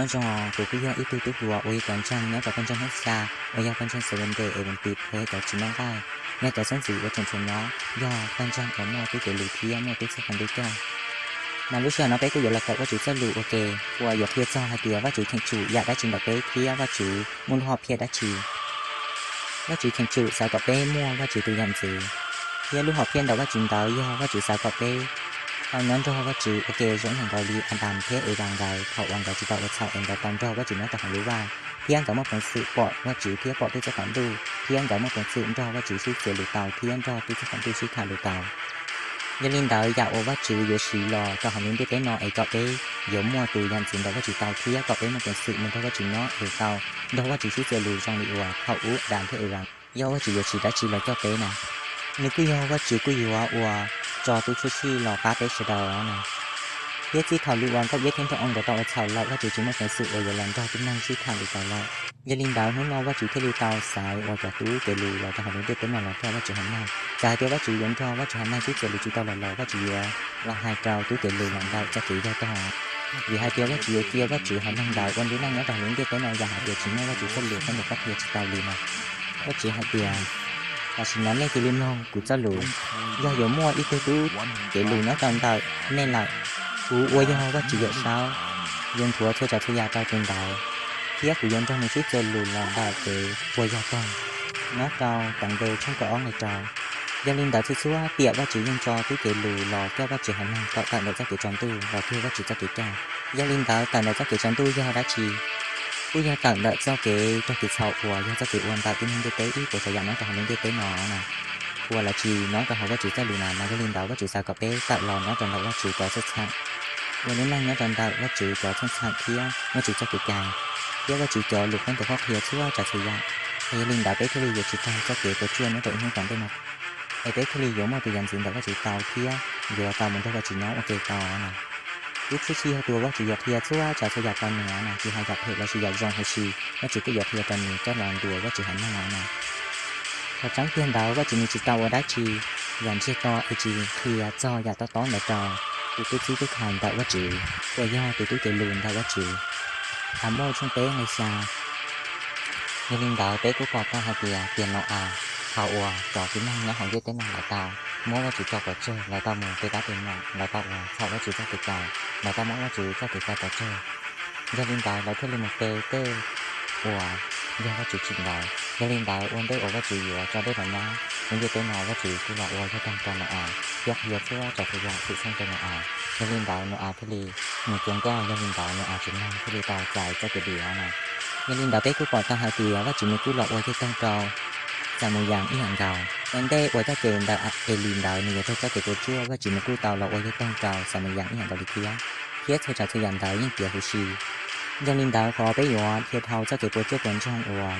Zoo, kuv kuj yog ib tug tub hluas uas yog cov ntseeg nyob rau pawg ntseeg hnub xya uas yog pawg ntseeg Seventh Day Adventist uas yog cov tsis noj nqaij, yog cov xeeb ntxwv uas tseem tshuav no, yog pawg ntseeg uas muaj tub cev lus thiab muaj tub txoj qhov ntuj coj. Mas lub sij hawm no peb kuj yuav los kawm Vajtswv txoj lus ua ke uas yuav qhia txog hais tias Vajtswv cheem tsum yam dab tsi ntawm peb thiab Vajtswv muaj lub hom phiaj dab tsi. Vajtswv cheem tsum xav kom peb muaj Vajtswv tus yam ntxwv, thiab lub hom phiaj ntawm Vajtswv ntawd yog Vajtswv xav kom peb tau nyob nrog Vajtswv ua ke zoo ib yam nkaus li Adas thiab Evas nkawd thaum uas nkawd tsis tau ua txhaum es nkawd tau nrog Vajtswv nyob rau hauv lub vaj, thiab nkawd muaj peev xwm pom Vajtswv thiab pom tub txoj qhov ntuj, thiab nkawd muaj peev xwm nrog Vajtswv sib txuas lus tau thiab nrog tub txoj qhov ntuj sib tham lus tau. Yog li ntawd, yam uas Vajtswv yuav siv los rau hauv lub ntiaj teb no es kom peb yuav muaj tus yam ntxwv ntawm Vajtswv tau thiab kom peb muaj peev xwm mus nrog Vajtswv nyob es tau nrog Vajtswv sib txuas lus zoo li uas thaum ub Adas thiab Evas, yog Vajtswv yuav siv dab tsi los coj peb na, nws kuj yog Vajtswv kuj yuav ua tso tub tshub sij los pab peb sawv daws na. Thiab txij thaum li uas Nkauj Iab thiab Nraug Oo nkawd tau ua txhaum lawm, Vajtswv tsis muaj peev xwm uas yuav los nrog tib neeg sib tham lus tau lawm. Yog li ntawd, hnub no Vajtswv thiaj li tau xaiv ua cov tub cev lus los rau hauv lub ntiaj teb no los coj Vajtswv haiv neeg. Txawm hais tias Vajtswv yuav nrog Vajtswv haiv neeg sib txuas lus tsis tau los los Vajtswv yuav los hais rau tub cev lus los ntawm txoj kev yog tog. Vim hais tias Vajtswv yuav cia Vajtswv haiv neeg ntawd ua ntu neej nyob rau hauv lub ntiaj teb no yam hais tias tsis muaj Vajtswv txoj lus qhov ntawm qhov qhia tsis tau li no. Vajtswv hais tias, tam sim no nej cia li mloog kuv txoj lus. Yog yuav muaj ib tug tub cev lus nyob rau ntawm nej lawm, kuv uas yog Vajtswv Yawmsaub yuav nthuav txhua tsav txhua yam rau tus ntawd, thiab kuv yuav nrog nws sib txuas lus los ntawm kev ua yog tog. Nyob rau Teev Npe tshooj kaum ob nqe rau. Yog li ntawd, txhua txhua tiam Vajtswv yeej tso tub cev lus los coj Vajtswv haiv neeg kom tawm ntawm txoj kev tsaus ntuj los cuag Vajtswv txoj kev coj. Yog li ntawd, tawm ntawm txoj kev tsaus ntuj yog dab tsi? Kuj yog tawm ntawm txoj kev raug kev txhaum uas yog txoj kev ua ntawm tib neeg ntiaj teb ib puas tsav yam nyob rau hauv lub ntiaj teb no na, uas lawv tsis nyob rau hauv Vajtswv txoj lus na. Mas yog li ntawd, Vajtswv xav kom peb tawm los nyob rau ntawm Vajtswv cov txhua txheej, ua lub neej nyob rau ntawm Vajtswv cov txhua txheej thiab Vajtswv txoj kev cai thiab Vajtswv cov lus qhov ntawm qhov qhia txhua tsav txhua yam. Es yog li ntawd, peb thiaj li yuav tsis raug txoj kev puas tsuaj nyob rau ib hnub tom ntej no, es peb thiaj li yuav muaj tus yam ntxwv ntawm Vajtswv tau thiab yuav tau mus nrog Vajtswv nyob ua ke tau na. Tub tshub sij yog tus uas Vajtswv yuav qhia txhua tsav txhua yam rau nws na, tsis hais yam phem los sis yam zoo huv si, Vajtswv kuj yuav qhia rau nws coj los ntuas Vajtswv haiv neeg na. Qhov tseeb tiag ntawd, Vajtswv nws tsis tau ua dab tsi yam ntsiag to es tsis qhia txog yam tob tob ntawd rau tus tub txib tub khai ntawm Vajtswv uas yog tus tub cev lus ntawm Vajtswv. Amauj tshooj peb nqe xya. Yog li ntawd, peb kuj pom tau hais tias tiam Nau-as, thaum uas cov tib neeg nyob hauv ntiaj teb no lawv tau muab Vajtswv tso pov tseg, lawv tau mus pe tab pe nom, lawv tau ua txhaum Vajtswv txoj kev cai, lawv tau muab Vajtswv txoj kev cai pov tseg. Yog li ntawd, lawv thiaj li mus pe tej uas yog Vajtswv tsim ntawd. Yog li ntawd, ua ntej uas Vajtswv yuav tso dej los nyab lub ntiaj teb no, Vajtswv kuj los ua yog toog rau Nau-as thiab qhia txhua tsav txhua yam xwm txheej rau Nau-as. Yog li ntawd, Nau-as thiaj li mus cuag nkauj. Yog li ntawd, Nau-as tsev neeg thiaj li tau txais txoj kev dim no na. Yog li ntawd, peb kuj pom tau hais tias Vajtswv nws kuj los ua yog toog rau Xamuyees ib yam nkaus. Ua ntej uas txoj kev ntawm Elis ntawd nws yuav raug txoj kev puas tsuaj, Vajtswv nws kuj tau los ua yog toog rau Xamuyees ib yam nkaus li thiab, thiab txhua tsav txhua yam ntawd yeej tiav huv si. Yog li ntawd, qhov peb yuav dhia dhau txoj kev puas tsuaj puas ntsoog uas